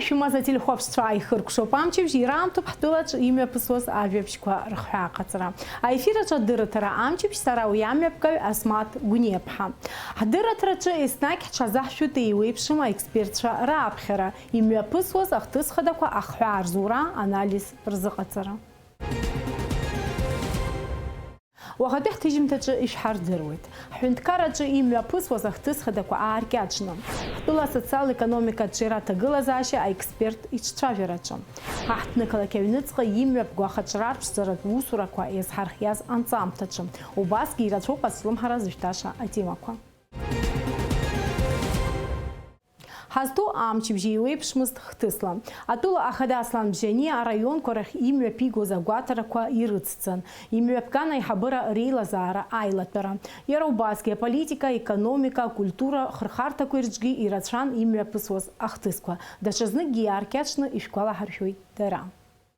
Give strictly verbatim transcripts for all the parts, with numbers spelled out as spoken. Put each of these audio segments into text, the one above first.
Шәымаз ателехәаԥшцәа ааихыркәшоуп амчыбжь, ираамҭоуп ҳтәылаҿ имҩаԥысуаз ажәабжьқәа рыхҳәааҟаҵара. Аефир аҿы адырраҭара амчыбжь, сара уи амҩаԥгаҩ Асмаҭ Гәниаԥҳа. Ҳдырраҭараҿы еснагь ҳҽазаҳшәоит еиуеиԥшым аекспертцәа рааԥхьара, имҩаԥысуаз ахҭыс хадақәа ахҳәаа рзура, анализ рзыҟаҵара. Уахатәи ҳҭыжьымҭаҿы ишәҳардыруеит. Ҳҳәынҭқарраҿы имҩаԥысуаз ахҭыс хадақәа ааркьаҿны. Ҳтәыла асоциал-економикатә ҿиара аҭагылазаашьа аексперт иҿцәажәараҿы. Ҳаҳҭнықалақь аҩныҵҟа имҩаԥго ахаҿра арԥшӡаратә усурақәа иазҳархиаз анҵамҭаҿы. Убасгьы ирацәоуп ацәлымҳара зышәҭаша атемақәа. Ҳазҭоу амчыбжь еиуеиԥшмызт хҭысла. Атәыла ахада Аслан Бжьаниа араионқәа рахь имҩаԥигоз агәаҭарақәа ирыцҵан, имҩаԥган аиҳабыра реилазаара аилатәара. Иара убасгьы аполитика, аекономика, акультура хырхарҭақәеи рҿгьы ирацәан имҩаԥысуаз ахҭысқәа. Даҽазныкгьы иааркьаҿны ишәгәалаҳаршәоит дара.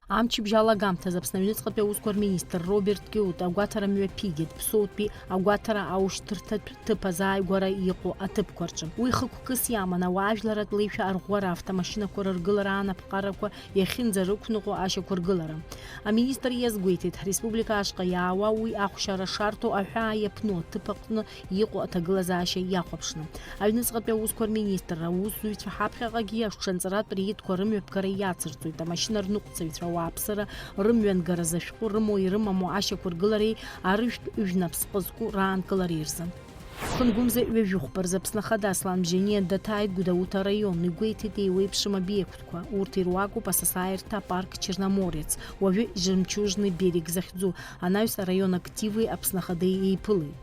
Амчыбжь алагамҭазы Аԥсны аҩныҵҟатәи аусқәа рминистр Роберт Киут агәаҭара мҩаԥигеит, Ԥсоутәи агәаҭара аушьҭырҭатә ҭыԥ азааигәара иҟоу аҭыԥқәа рҿы. Уи хықәкыс иаман ауаажәларратә леишәа арӷәӷәара, автомашьынақәа рыргылара, анапҟарақәа иахьынӡарықәныҟәо ашьақәыргылара. Аминистр иазгәеиҭеит, ҳреспублика ашҟа иаауа уи ахәшьара шарҭо аҳәаа иаԥну аҭыԥ аҟны иҟоу аҭагылазаашьа иахәаԥшны. Аҩныҵҟатәи аусқәа рминистрра аусзуҩцәа ҳаԥхьаҟагьы аҽшанҵаратә реидқәа рымҩаԥгара иацырҵоит, амашьына рныҟәцаҩцәа ауааԥсыра рымҩангаразы ашәҟәы рымоу ирымаму ашьақәыргылареи арыжәтә ыжәнапс ҟызку раанкылареи рзы. Ԥхынгәымза ҩажәихәба рзы Аԥсны Ахада Аслан Бжьаниа даҭааит Гәдоуҭа араион, игәеиҭеит еиуеиԥшым обиектқәа. Урҭ ируакуп асасааирҭа апарк Черноморец, уажәы Жемчужный берег захьӡу, анаҩс араион активи Аԥсны Ахадеи еиԥылеит.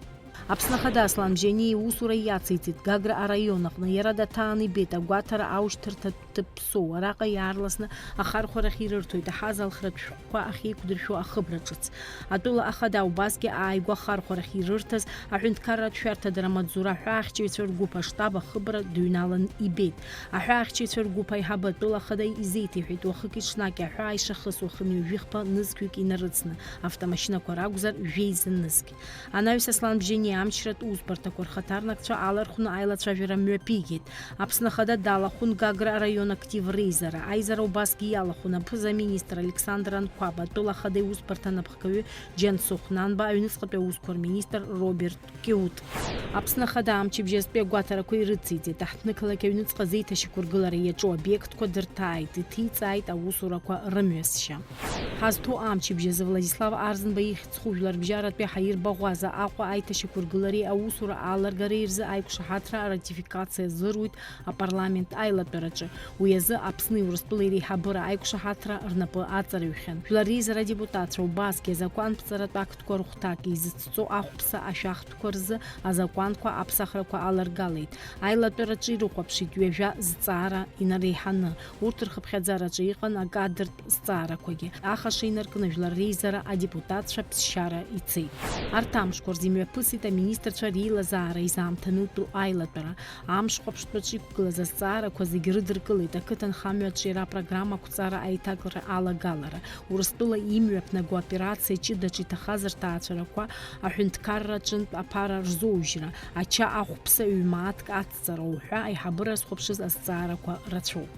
Аԥсны Ахада Аслан Бжьаниа иусура иациҵеит Гагра араион аҟны. Иара даҭааны ибеит агәаҭара аушьҭырҭатә ҭыԥ Ԥсоу. Араҟа иаарласны ахархәарахь ирырҭоит аҳазалхратә шәҟәқәа ахьеиқәдыршәо ахыбра ҿыц. Атәыла ахада убасгьы ааигәа ахархәарахь ирырҭаз аҳәынҭқарратә шәарҭадара амаҵзура аҳәаахьчаҩцәа ргәыԥ аштаб ахыбра дыҩналан ибеит. Аҳәаахьчаҩцәа ргәыԥ аиҳабы атәыла ахада изеиҭеиҳәеит, уахыки-ҽнаки аҳәаа ишахысуа хынҩажәихԥа нызқьҩык инарыцны, автомашьынақәа ракәзар, жәеиза нызқь. Анаҩс Аслан Бжьаниа амчратә усбарҭақәа рхаҭарнакцәа алархәны аилацәажәара мҩаԥигеит. Аԥсны Ахада далахәын Гагра араион актив реизара. Аизара убасгьы иалахәын аԥыза-министр Александр Анқәаб, атәыла Ахада иусбарҭа анапхгаҩы Џьансыхә Нанба, аҩныҵҟатәи аусқәа рминистр Роберт Киут. Аԥсны Ахада амчыбжьазтәи агәаҭарақәа ирыциҵеит, аҳҭнықалақь аҩныҵҟа азеиҭашьақәыргылара иаҿу обиектқәа дырҭааит, иҭиҵааит аусурақәа рымҩасшьа. Ҳазҭоу амчыбжь азы Владислав Арзынба ихьӡ зху жәларбжьаратәи ҳаирбаӷәаза Аҟәа аиҭашьақәыргылареи аусура аалыргареи рзы аиқәшаҳаҭра аратификациа азыруит апарламент аилатәараҿы. Уи азы Аԥсни Урыстәылеи реиҳабыра аиқәшаҳаҭра рнапы аҵарыҩхьан. Жәлар реизара адепутатцәа убасгьы азакәанԥҵаратә актқәа рыхәҭак изыцҵо ахәԥса ашәахтәқәа рзы азакәанқәа аԥсахрақәа аларгалеит. Аилатәараҿы ирыхәаԥшит ҩажәа зҵаара инареиҳаны. Урҭ рхыԥхьаӡараҿы иҟан акадртә зҵаарақәагьы. Ахаша инаркны Жәлар реизара адепутатцәа ԥсшьара ицеит. Арҭ амшқәа рзы имҩаԥысит аминистрцәа реилазаара изаамҭанутәу аилатәара. Амш хәаԥштәаҿы иқәгылаз азҵаарақәа зегьы рыдыркылеит, ақыҭанхамҩа аҿиара апрограмма ақәҵара аиҭакрара алагалара, Урыстәыла имҩаԥнаго операциа ҷыдаҿ иҭахаз рҭаацәарақәа, аҳәынҭқарра аҿынтә аԥара рзоужьра, ача ахәԥса ҩ-мааҭк ацҵара уҳәа аиҳабыра зхәаԥшыз азҵаарақәа рацәоуп.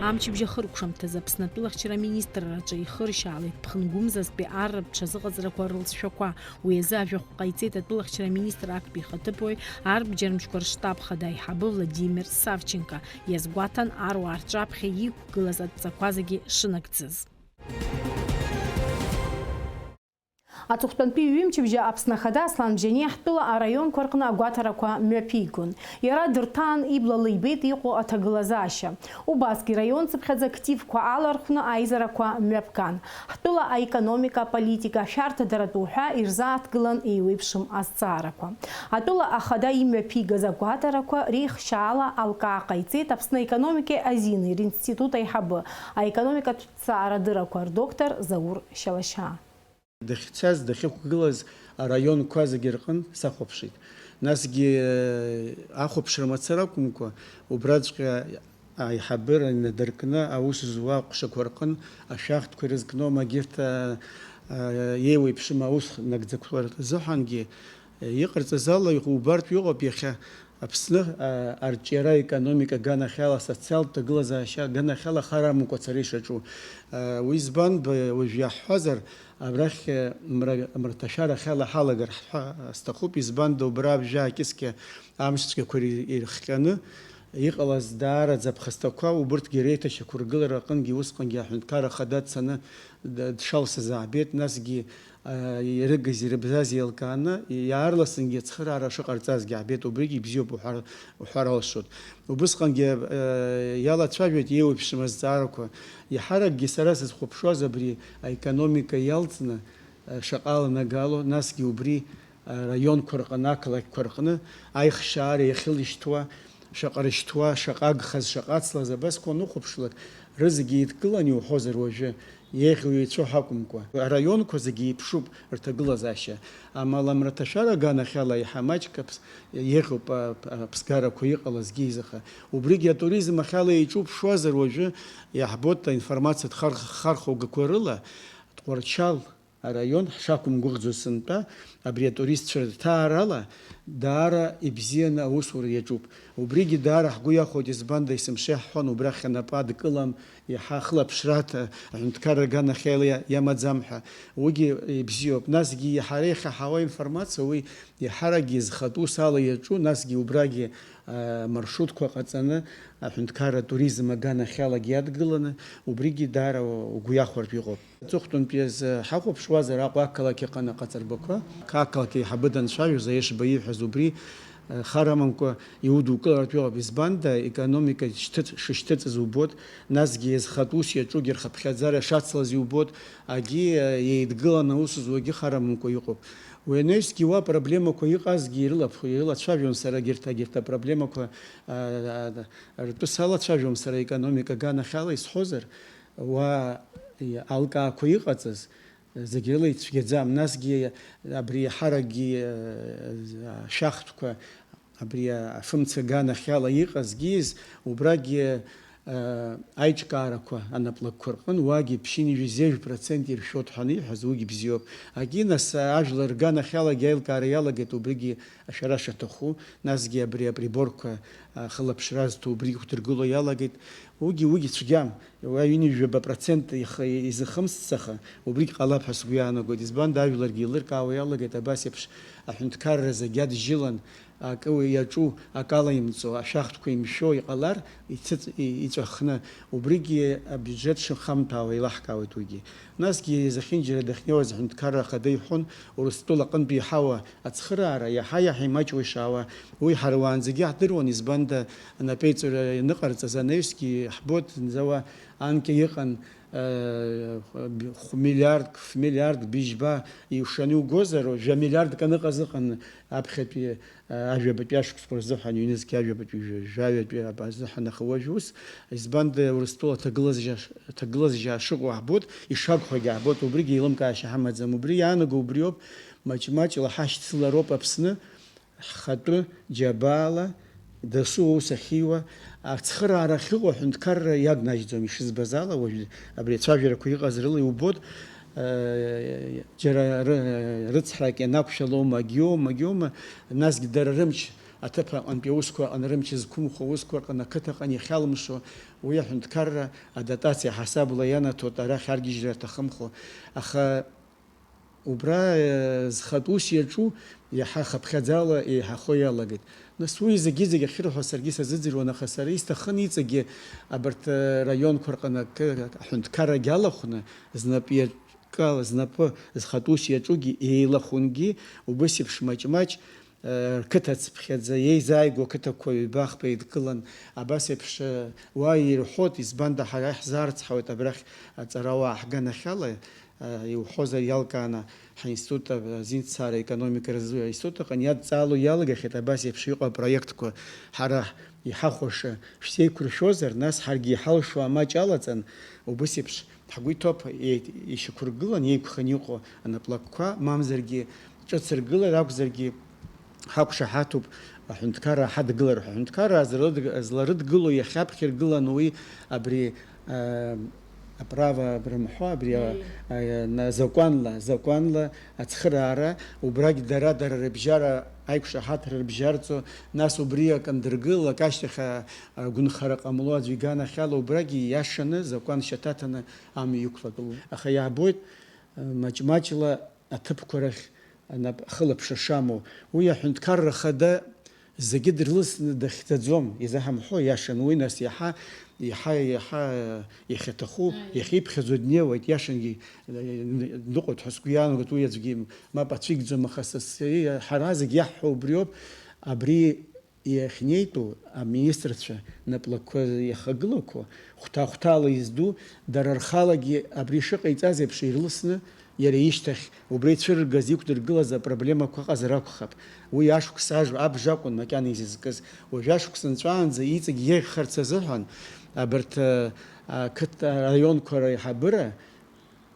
Амчыбжь ахыркәшамҭазы Аԥсны атәылахьчара аминистрраҿы ихыршьаалеит ԥхынгәымзазтәи арратә ҽазыҟаҵарақәа рылҵшәақәа. Уи азы ажәахә ҟаиҵеит атәылахьчара аминистр актәи ихаҭыԥуаҩ, арбџьармчқәа рштаб хада аиҳабы Владимир Савченко. Иазгәаҭан, аруаа рҿаԥхьа иқәгылаз адҵақәа зегьы шынагӡаз. Аҵыхәтәантәи ҩымчыбжьа Аԥсны Ахада Аслан Бжьаниа ҳтәыла араионқәа рҟны агәаҭарақәа мҩаԥигон. Иара дырҭаан, иблала ибеит иҟоу аҭагылазаашьа. Убасгьы раион цыԥхьаӡа активқәа алархәны аизарақәа мҩаԥган. Ҳтәыла аекономика, аполитика, ашәарҭадаратә уҳәа ирзааҭгылан еиуеиԥшым азҵаарақәа. Атәыла ахада имҩаԥигаз агәаҭарақәа реихшьаала алкаа ҟаиҵеит Аԥсны аекономикеи азинеи ринститут аиҳабы, аекономикатә ҭҵаарадырақәа рдоктор Заур Шьалашьаа. Дахьцаз, дахьықәгылаз араионқәа зегьы рҟынтә сахәаԥшит. Насгьы, э, ахәаԥшра мацара акәымкәа, убраҵәҟьа аиҳабыра инадыркны аус зуа аҟәшақәа рҟын ашәахтәқәа ирызкноу, егьырҭ, а, а, еиуеиԥшым аус нагӡақәа рзыҳәангьы, э, иҟарҵаз ала иҟоу убартә иҟоуп иахьа. Аԥсны, а, арҿиара аекономика аганахьала, асоциалтә ҭагылазаашьа аганахьала хар амамкәа ацара ишаҿу. А, уи збан, б-, уажә иаҳҳәазар, абрахь, а, мра-, мраҭашәарахьала ҳалагар ҳҳәа-, сҭахуп, избанда убра абжьы аакьыскьа амшцәгьақәа ри-, ирхҟьаны иҟалаз даараӡа аԥхасҭақәа, убырҭгьы реиҭашьақәыргылара аҟынгьы усҟангьы аҳәынҭқарра ахада дцаны д-, дшалсыз аабеит, насгьы а, ирыгыз, ирыбзаз еилкааны, иаарласынгьы ацхыраара шыҟарҵазгьы аабеит, убригьы ибзиоуп уҳәар, уҳәар алшоит. Убысҟангьы, а, иалацәажәоит еиуеиԥшым азҵаарақәа. Иаҳаракгьы сара сызхәаԥшуаз абри аекономика иалҵны, а, шаҟа аланагало, насгьы убри, а, раионқәа рҟны, ақалақьқәа рҟны аихшьаара иахьылышьҭуа, шаҟа рышьҭуа, шаҟа агхаз, шаҟа ацлаз, абасқәа уанухәаԥшлак, рызегьы еидкыланы иуҳәозар уажәы, еиӷьу еицәоу ҳакәымкәа, араионқәа зегьы еиԥшуп рҭагылазаашьа. Амала мраҭашәара аганахьала еиҳа маҷк аԥс-, еиӷьуп а-, а-, аԥсгарақәа иҟалазгьы изаха. Убригьы атуризм ахьала еиҿуԥшуазар уажәы, иаҳбоит аинформациатә харх-, хархәагақәа рыла, Тҟәарчал араион, ҳшақәымгәыӷӡоз сынтәа, абри атуристцәа рҭаарала даара ибзианы аусура иаҿуп. Убригьы даара ҳгәы иахәоит, избанда есымша иаҳҳәон, убрахь анапы адкылам, иаҳа ахылаԥшра аҭа-, аҳәынҭқарра аганахьала иа-, иамаӡам ҳәа. Уигьы ибзиоуп. Насгьы иаҳа иахьаҳауа аинформациа уи иаҳаракгьы зхатә ус ала иаҿу, насгьы убрагьы, а, маршрутқәа ҟаҵаны, аҳәынҭқарра атуризм аганахьалагьы иадгыланы, убригьы даара угәы иахәартә иҟоуп. Аҵыхәтәантәи азы ҳахәаԥшуазар, Аҟәа ақалақь аҟны аҟаҵарбақәа, ақалақь аиҳабы данцәажәоз, Аешба ииҳәаз убри, э, хар амамкәа иудукылартә иҟоуп. Избанда, економика шьҭыҵ-, шышьҭыҵыз убоит, насгьы иазхатә ус иаҿугьы рхыԥхьаӡара шацлаз иубоит, агьи, э, еидгыланы аус зуагьы хар амамкәа иҟоуп. Уи анаҩсгьы уа проблемақәа иҟазгьы ирылаԥ-, ирылацәажәон сара егьырҭ, егьырҭ апроблемақәа, э, э, ртәы салацәажәон сара, економика аганахьала исҳәозар. Уа, и-, алкаақәа иҟаҵаз, зегь рыла ицәгьаӡам. Насгьы абри иаҳаракгьы, э, ашәахтәқәа, абри афымца аганахьала иҟазгьы, убрагьы, э, аиҿкаарақәа анаплакқәа рҟын, уагьы ԥшьынҩажәи зежә процент иршәоит ҳәа аниҳәаз, уигьы бзиоуп. Агьи нас ажәлар рганахьалагьы аилкаара иалагеит, убригьы ашәара шаҭаху, насгьы абри априборқәа, а, хылаԥшра азҭо убригь иқәдыргыло иалагеит. Уигьы, уигьы цәгьам. Уа ҩынҩажәаба процент ихы изахымсцаха, убригь ҟалап ҳәа сгәы иаанагоит. Избанда ажәларгьы еилыркаауа иалагеит, абас еиԥш аҳәынҭқарра зегь аджьылан, акы уи иаҿу, акы алаимҵо, ашәахтәқәа имшәо иҟалар, ицыҵ-, и-, иҵәахны, убригьы абиуџьет шыхамҭәаауа еилаҳкаауеит уигьы. Насгьы зехьынџьара дахьнеиуаз аҳәынҭқарра ахада иҳәон, Урыстәыла аҟынтәи иҳауа ацхыраара иаҳа-иаҳа имаҷуа ишаауа, уи ҳара уаанӡагьы иаҳдыруан, избанда, анапеиҵаҩра ианыҟарҵаз анаҩсгьы иаҳбоит, зынӡа уа анкьа иҟан, э, хә-, миллиардк, ф-, миллиардк быжьба иушаны иугозар, жәа миллиардк аныҟаз ыҟан аԥхьатәи, э, ажәабатәи ашықәсқәа рзыҳәан, ҩнызқь ажәабатәи, жәа-, жәаҩатәи азыҳәан, аха уажә ус, избанда, Урыстәыла аҭагылазаашьа ш-, аҭагылазаашьа шыҟоу ҳбоит, ишагхогьы ҳбоит, убригьы еилымкаашьа ҳамаӡам, убри иаанаго убриоуп, маҷ-маҷла ҳашьцылароуп Аԥсны, ҳхатәы џьабаала дасу аус ахьиуа, ацхыраара ахьыҟоу аҳәынҭқарра иагнажьӡом, ишызбаз ала, уажә абри ацәажәарақәа иҟаз рыла иубоит, э, џьара ры-, рыцҳарак ианақәшәалома, агьиоума, агьиоума, насгьы дара рымч аҭыԥ аҟынтәи аусқәа аҟны, рымч зқәымхо аусқәа рҟны, ақыҭа аҟны иахьалымшо, уи аҳәынҭқарра адотациа ҳасабла ианаҭоит, арахь аргьежьра аҭахымхо. Аха Убра, э, зхатә ус иаҿу иаҳа хыԥхьаӡала еиҳахо иалагеит. Нас уи зегьы-зегьы ахьырҳәо саргьы сазыӡырҩуан, аха сара исҭахын иҵегьы абарҭ, э, раионқәа рҟны акы, аҳәынҭқаррагьы алахәны, знапы иаҿкаала, знапы зхатә ус иаҿугьы еилахәынгьы, убыс еиԥш маҷ-маҷ, э, рқыҭа цыԥхьаӡа еизааигәоу ақыҭақәа ҩба-хԥа еидкылан, абас еиԥш, э, уа ирҳәоит, избанда ҳара иаҳзаарцҳауеит абрахь аҵарауаа ҳганахьала, иуҳәозар, иалкааны ҳаинститут азинҭцаара, аекономика, развитие аинститут аҟны иадҵаало иалагахьеит абас еиԥш иҟоу апроектқәа. Ҳара иҳахәаша шәзеиқәыршәозар, нас ҳаргьы иҳалшо амаҷ алаҵан, убыс еиԥш ҳгәы иҭоуп, еи-, ишьақәыргылан еиқәханы иҟоу анаплакқәа, мамзаргьы ҿыц ргылар акәзаргьы, ҳақәшаҳаҭуп аҳәынҭқарра ҳадгылар ҳәа. Аҳәынҭқарра зларыдг-, зларыдгыло иахьаԥхьа иргыланы уи абри, а, аправа рымҳәо, абри, а, Мм. а, на-, закәанла, закәанла ацхыраара, убрагь дара, дара рыбжьара Аиқәшаҳаҭра рыбжьарҵо, нас убри акы андыргылалак ашьҭахь, а, агәынхара ҟамло аӡәы иганахьала убрагьы иашаны закәан шьаҭаҭаны амҩа иқәлатәуп. Аха иаабоит, а, маҷ-маҷла аҭыԥқәа рахь анап-, ахылаԥшра шамоу. Уи аҳәынҭқарра хада зегьы дрылсны дахьӡаӡом, изаҳамҳәо иашан уи, нас иаҳа, иаҳа, иаҳа, иахьаҭаху, Ааи. иахьиԥхьаӡо днеиуеит, иашангьы, э, дыҟоуп ҳәа сгәы иаанагоит, уи аӡәгьы мап ацәигӡом, аха са сеи-, ҳара зегь иаҳҳәо убриоуп, абри иахьнеитәу аминистрцәа наплакқәа иахагылақәо, хәҭа-хәҭала изду, дара рхалагьы абри шыҟаиҵаз еиԥш ирылсны, иара ишьҭахь убра ицәырыргаз иқәдыргылаз апроблемақәа ыҟазар акәхап. Уи ашықәс ажә-, абжа акәын макьана изызкыз. Уажә ашықәс нҵәаанӡа иҵегь иеиӷьхарц азыҳәан, абарҭ, а, ақыҭа, араионқәа реиҳабыра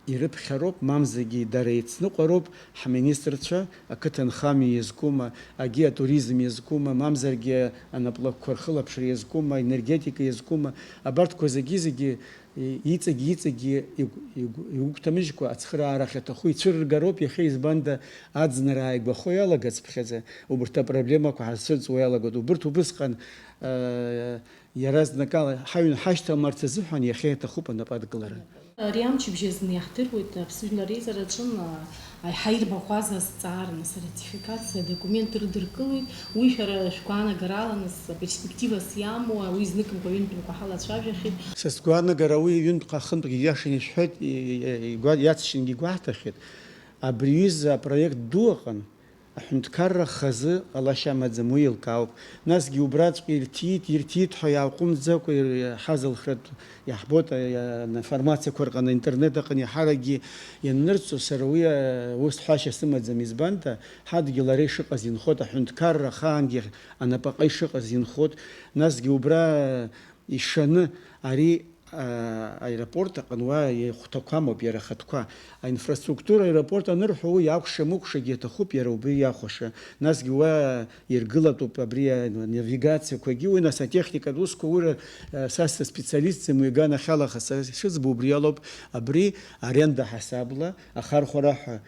ирыԥхьароуп, мамзаргьы дара еицныҟәароуп, ҳминистрцәа, ақыҭанхамҩа иазкума, агеотуризм иазкума, мамзаргьы анаплакқәа рхылаԥшра иазкума, аенергетика иазкума, абарҭқәа зегьы-зегьы иҵегь-иҵегьгьы игә-, игә-, игәыгәҭамыжькәа ацхыраара ахьаҭаху ицәырыргароуп, иахьа избанда аӡынра ааигәахо иалагацыԥхьаӡа убырҭ апроблемақәа ҳазцәырҵуа иалагоит. Убырҭ убысҟан, э, иаразнакала ҳаҩны ҳашьҭалмырц азыҳәан иахьа иаҭахуп анапы адкылара. Ари амчыбжь азы иаҳдыруеит, Аԥсны Жәлар Реизара аҿы, а, ҳаирбаӷәӷәаз азҵаара, нас, аратификациа адокумент рыдыркылеит. Уи шәара шәгәаанагарала, нас, перспективас иамоу, уи зныкымкәа ҩынтәымкәа ҳалацәажәахьеит. Са сгәаанагара уи ҩынтәҟа-хынтәгьы иашан ишәҳәоит, и-, и-, игәа-, иацшьынгьы игәаҳҭахьеит. Абри аҩыза апроект ду аҟын аҳәынҭқарра хазы ҟалашьа амаӡам, уи еилкаауп. Насгьы убраҵәҟьа ирҭиит, ирҭиит ҳәа иааҟәымҵӡакәа ир-, ҳазалхратә Иаҳбоит, а, а, информациақәа рҟны, интернет аҟны иаҳаракгьы ианнырҵо, сара уи, а, ус ҳәашьа сымаӡам, избан ҳәа, ҳадгьыл ара ишыҟаз инхоит, аҳәынҭқарра ахаангьы анапаҟа ишыҟаз инхоит, насгьы убра, а, ишаны ари, а, аеропорт аҟны уа ихәҭақәа амоуп, иара ахатәқәа. Аинфраструктура аеропорт анырҳәо, уи акәша-мыкәшагьы аҭахуп, иара убри иахәаша. Насгьы уа иргылатәуп абри анавигациақәагьы, уи нас атехникатә усқәа уи ра-, са сспециалистӡам уи аганахьала, аха са ишызбо убри алоуп, абри аренда ҳасабла ахархәара ҳәа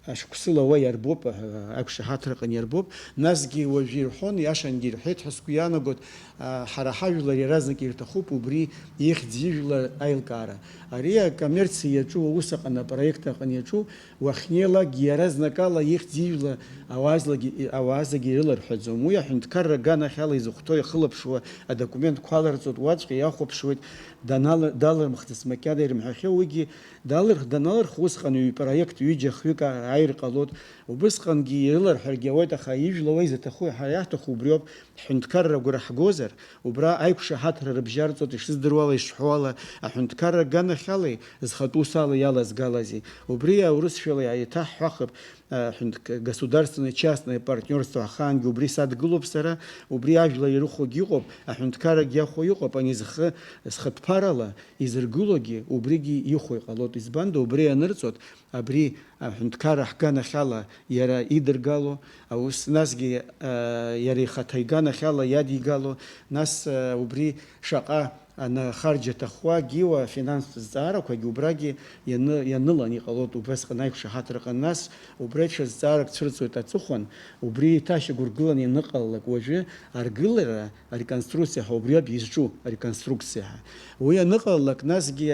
ашықәсыла уа иарбоуп, а-, ақәшаҳаҭраҟны иарбоуп, насгьы уажә ирҳәон, иашангьы ирҳәеит ҳәа сгәы иаанагоит, а, ҳара ҳажәлар иаразнак ирҭахуп убри ихьӡ ижәла аилкаара. Ари акоммерциа иаҿу аус аҟны, апроект аҟны иаҿу, уахьнеилакгьы иаразнакала ихьӡ ижәла ауаа зегьы, ауаа зегьы ирыларҳәаӡом. Уи аҳәынҭқарра аганахьала изыхәҭоу иахылаԥшуа адокументқәа аларҵоит, уаҵәҟьа иахәаԥшуеит, данал-, далырмхӡац макьана ирымҳәахьоу, уигьы далырх-, даналырх усҟан ҩ-, проект ҩыџьа-хҩык ааир ҟалоит. Убысҟангьы ирыларҳәаргьы ауеит, аха ижәла уа изаҭаху, ҳара иаҳҭаху убриоуп, ҳҳәынҭқарра агәра ҳгозар, убра аиқәшаҳаҭра рыбжьарҵоит, ишыздыруала, ишҳәоу ала, аҳәынҭқарра аганахьалеи, зхатә усала иалазгалази. Убри аурысшәала иаиҭаҳҳәахып, аҳәынҭ-, государственное частное партнёрство ахаангьы убри садгылоуп сара, убри ажәлар ирыхәогьы ыҟоуп, аҳәынҭқаррагьы иахәо иҟоуп, ани зхы, зхатә ԥарала изыргылогьы убригьы ихәо иҟалоит. Избанда, убри ианырҵоит, абри аҳәынҭқарра ҳганахьала иара идыргало аус, насгьы, а, иара ихаҭа иганахьала иадигало, нас, а, убри шаҟа анахарџь аҭахуа, гиуа афинанстә зҵаарақәагьы убрагьы ианы-, ианылан иҟалоит, убасҟан аиқәшаҳаҭра ыҟан, нас убра еиԥш азҵаарак цәырҵуеит аҵыхәан, убри еиҭашьақәыргыланы ианыҟалалак уажәы аргылара, ареконструкциа ҳәа убриоуп изҿу, ареконструкциа ҳәа. Уи аныҟалалак, насгьы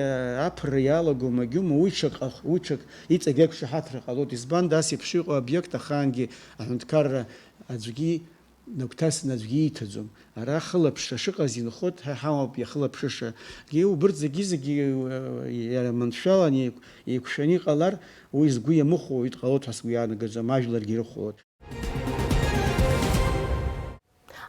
аԥырра иалаго магьума, уи ҽак ҟах-, уи ҽак иҵегь аиқәшаҳаҭра ҟалоит. Избанда ас еиԥш иҟоу обиект ахаангьы аҳәынҭқарра аӡәгьы нагәҭасны аӡәгьы ииҭаӡом. Ара хылаԥшра шыҟаз инхоит, ҳа иҳамоуп иахылаԥшыша. Убырҭ зегьы-зегьы, э, иара маншәалан еиқә-, еиқәшәаны иҟалар, уи згәы иамыхәо уаҩы дҟалоит ҳәа сгәы иаанагаӡом, ажәларгьы ирыхәлоит.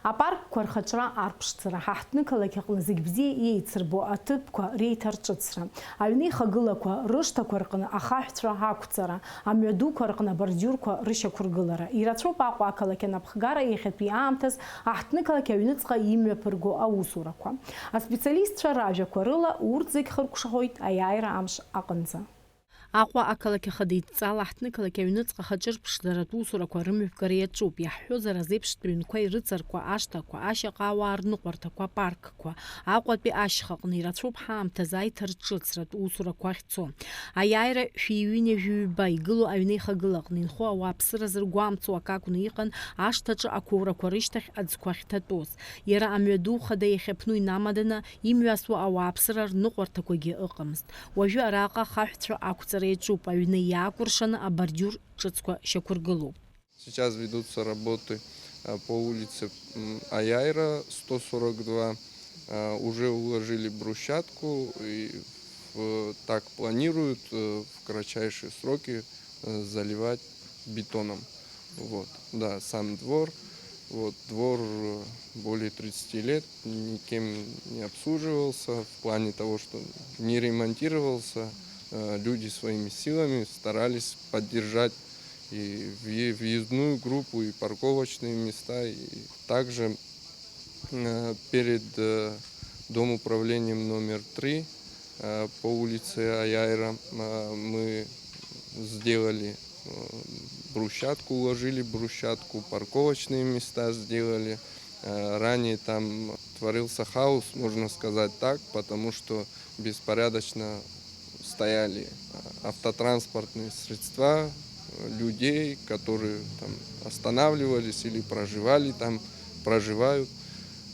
Апаркқәа рхаҿра арԥшӡара. Ҳаҳҭнықалақь аҟны зегь бзиа еицырбо аҭыԥқәа реиҭарҿыцра, аҩны ихагылақәа рышҭақәа рҟны ахаҳәцәа ақәҵара, амҩадуқәа рҟны абордиурқәа рышьақәыргылара. Ирацәоуп Аҟәа ақалақь анапхгара иахьатәи аамҭаз аҳҭнықалақь аҩныҵҟа имҩаԥырго аусурақәа. Аспециалистцәа ражәақәа рыла, урҭ зегь хыркәшахоит аиааира амш аҟынӡа. Аҟәа ақалақь ахадеидҵала ҳҭнықалақь аҩныҵҟа хаҿырԥшӡаратә усурақәа рымҩаԥгара иаҿуп. Иаҳҳәозар, азеиԥштә ҩнқәа ирыцыркуа ашҭақәа, ашьаҟауаа рныҟәарҭақәа, апаркқәа, Аҟәатәи ашьхаҟны ирацәоуп ҳаамҭазы аиҭарҿыцратә усурақәа ахьцо. Аиааира шәи ҩынҩажәи ҩба игылоу аҩнеихагылаҟны инхо ауааԥсыра зыргәамҵуа акы акәны иҟан ашҭаҿы ақәоурақәа рышьҭахь аӡқәа ахьҭатәоз. Иара амҩаду хада иахьаԥну инамаданы, имҩасуа ауааԥсыра рныҟәарҭақәагьы ыҟамызт. Уажәы араҟа ахаҳәцәа ақәҵара иаҿуп, аҩны иаакәыршаны абордиур ҿыцқәа шьақәыргылоуп. Сейчас ведутся работы, э, по улице, м, Аяйра, сто сорок два. Э, уже уложили брусчатку и в-, так планируют, э, в кратчайшие сроки, э, заливать бетоном. Вот. Да, сам двор. Вот, двор, э, более тридцати лет никем не обслуживался, в плане того, что не ремонтировался. Э, люди своими силами старались поддержать и въе-, въездную группу, и парковочные места, и также, э, перед, э, домоуправлением номер три, э, по улице Аяйра, э, мы сделали, э, брусчатку, уложили брусчатку, парковочные места сделали. Э, ранее там творился хаос, можно сказать так, потому что беспорядочно стояли, э, автотранспортные средства, э, людей, которые там останавливались или проживали там, проживают.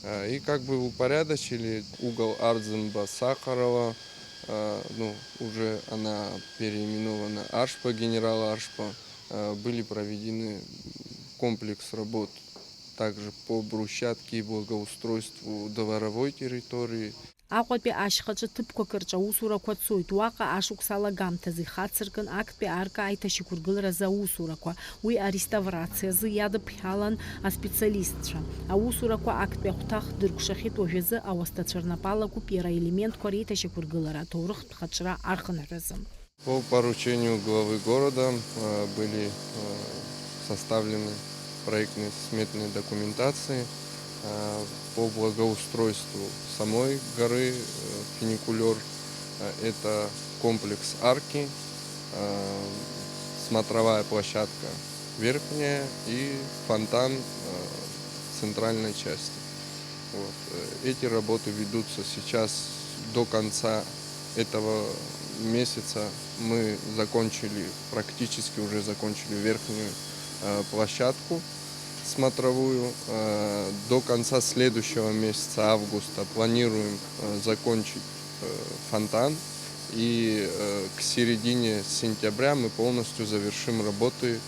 Э, и как бы упорядочили угол Ардзинба Сахарова, э, ну, уже она переименована Аршпа, генерал Аршпа, э, были проведены комплекс работ также по брусчатке и благоустройству дворовой территории. Аҟәатәи ашьхаҿы ҭыԥқәак рҿы аусурақәа цоит. Уаҟа ашықәс алагамҭазы ихацыркын актәи арка аиҭашьақәыргыларазы аусурақәа. Уи ареставрациазы иадыԥхьалан аспециалистцәа. Аусурақәа актәи ахәҭа хдыркәшахьеит уажәазы ауасҭацәа рнапы алакуп иара аелементқәа реиҭашьақәыргылара аҭоурыхтә хаҿра архынҳәразы. По поручению главы города, э, были, э, составлены проектные сметные документации, э, по благоустройству самой горы, э, фуникулёр. Э, это комплекс арки, э, смотровая площадка верхняя и фонтан, э, центральной части. Вот, э, эти работы ведутся сейчас до конца этого месяца. Мы закончили, практически уже закончили верхнюю, э, площадку смотровую. Э, до конца следующего месяца, августа, планируем, э, закончить, э, фонтан. И, э, к середине сентября мы полностью завершим работы, э,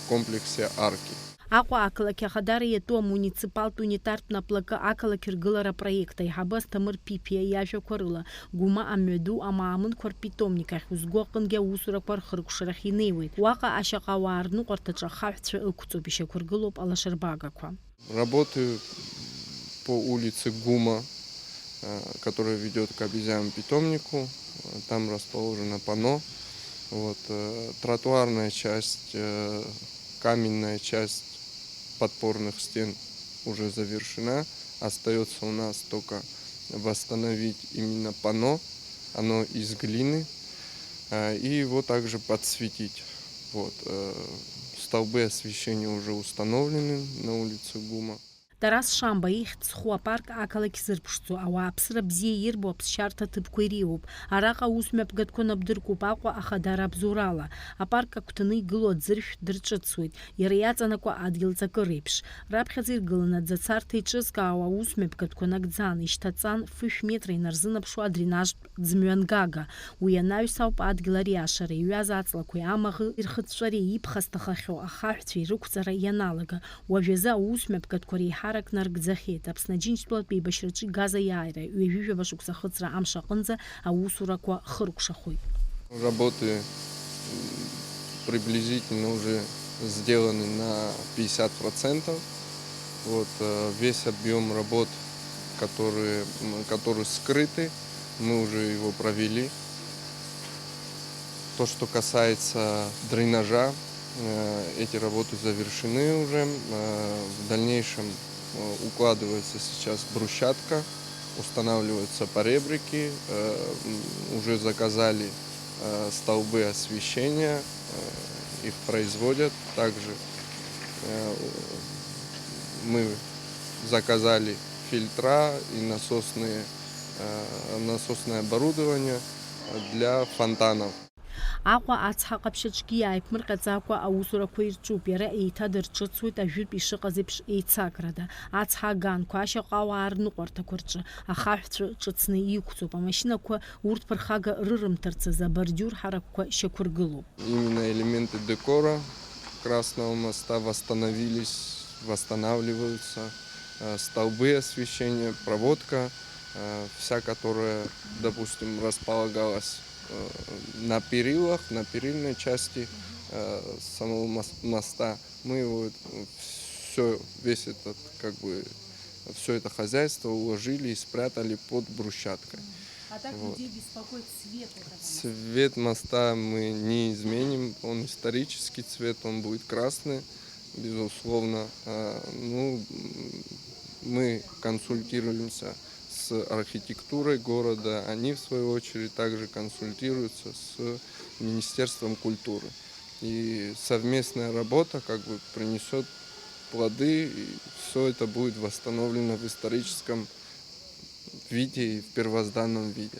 в комплексе арки. Аҟәа ақалақь ахадара иатәу амуниципалтә унитартә наплакы ақалақь ргылара апроект аиҳабы Асҭамыр Ԥиԥиа иажәақәа рыла, Гәыма амҩаду амаамынқәа рпитомник ахь узго аҟынгьы аусурақәа рхыркәшарахь инеиуеит. Уаҟа ашьаҟауаа рныҟәарҭаҿы ахаҳәцәа ықәҵоуп, ишьақәыргылоуп алашарбагақәа. Работы по улице Гума, э, которая ведёт к обезьянопитомнику. Э, там расположено панно. Вот, э, тротуарная часть, э, каменная часть подпорных стен уже завершена. Остаётся у нас только восстановить именно панно. Оно из глины. Э, и его также подсветить. Вот, э, столбы освещения уже установлены на улице Гума. Тарас Шамба ихьӡ зху апарк ақалақь зырԥшӡо, ауааԥсыра бзиа ирбо аԥсшьарҭа ҭыԥқәа иреиуоуп. Араҟа аус мҩаԥгатәқәа набдыркуп Аҟәа ахадара абзоурала. Апарк агәҭаны игылоу аӡыршә дырҿыцуеит, иара иаҵанакуа адгьыл ҵакы реиԥш. Раԥхьаӡа иргыланы аӡацарҭа еиҿызкаауа аус мҩаԥгатәқәа нагӡан, ишьҭаҵан, фышә метра инарзынаԥшуа адренажтә ӡмҩангага. Уи анаҩс ауп адгьыл ариашара, иҩаз аҵлақәеи амаӷи ирхыҵәҵәареи иԥхасҭахахьоу ахаҳәцәа ирықәҵара ианалага. Уажәазы аус мҩаԥгатәқәа реиҳарак наргӡахьеит. Аԥсны Аџьынџьтәылатә еибашьраҿы игаз аиааира ҩажәижәаба шықәса ахыҵра амш аҟынӡа аусурақәа хыркәшахоит. Работы, м, приблизительно уже сделаны на пятьдесят процентов. Вот, э, весь объём работ, которые, м, которые скрыты, мы уже его провели. То, что касается дренажа, э, эти работы завершены уже. Э, в дальнейшем, э, укладывается сейчас брусчатка, устанавливаются поребрики, э, м, уже заказали э, столбы освещения, э, их производят. Также э, мы заказали фильтра и насосные, э, насосное оборудование для фонтанов. Аҟәа ацҳа ҟаԥшь аҿгьы иааиԥмырҟьаӡакәа аусурақәа ирҿуп, иара еиҭадырҿыцуеит ажәытә ишыҟаз еиԥш еицакрада. Ацҳа аганқәа, ашьаҟауаа рныҟәарҭақәа рҿы ахаҳәцәа ҿыцны иқәҵоуп, амашьынақәа урҭ ԥырхага рырымҭарц азы абордиур ҳаракқәа шьақәыргылоуп. Именно элементы декора Красного моста восстановились, восстанавливаются. Э, столбы освещения, проводка, э, вся, которая, допустим, располагалась э, на перилах, на перильной части э, самого мос- моста. Мы его все, весь этот, как бы, все это хозяйство уложили и спрятали под брусчаткой. А так Вот. людей беспокоит цвет этого. Цвет моста мы не изменим, он исторический цвет, он будет красный, безусловно. А, ну, м, мы консультируемся с архитектурой города, они, в свою очередь, также консультируются с Министерством культуры. И совместная работа как бы принесет плоды, и все это будет восстановлено в историческом виде и в первозданном виде.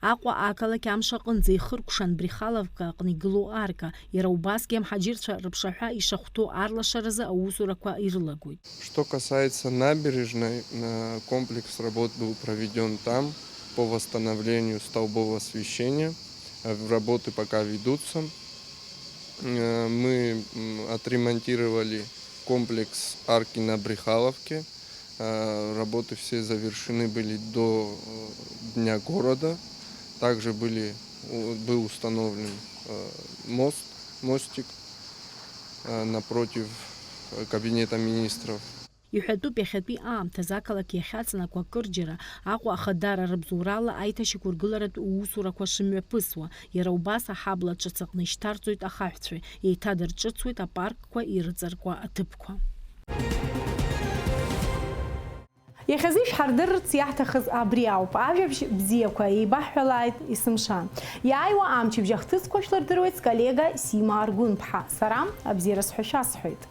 Аҟәа ақалақь амш аҟынӡа ихыркәшан Брехаловка аҟны игылоу арка, иара убасгьы амҳаџьырцәа рыԥшаҳәа ишахәҭоу арлашаразы аусурақәа ирылагоит. Что касается набережной, э, комплекс работ был проведен там по восстановлению столбового освещения. Э, Работы пока ведутся. Э, Мы м, отремонтировали комплекс арки на Брехаловке. Э, Работы все завершены были до э, Дня города. Также были, у- был установлен э, мост, мостик э, напротив э, кабинета министров. Иҳәатәуп, иахьатәи аамҭазы ақалақь иахьаҵанакуа акырџьара Аҟәа ахадара рыбзоурала аиҭашьақәыргыларатә усурақәа шымҩаԥысуа, иара убас аҳабла ҿыц аҟны ишьҭарҵоит ахаҳәцәа, еиҭадырҿыцуеит апаркқәа ирыҵаркуа аҭыԥқәа. Иахьазы ишәҳардырырц иаҳҭахыз абри ауп. Ажәабжь бзиақәа еибаҳҳәалааит есымша. Иааиуа амчыбжь ахҭысқәа шәлырдыруеит сколлега Сима Аргәынԥҳа. Сара абзиара сҳәашьа сҳәоит.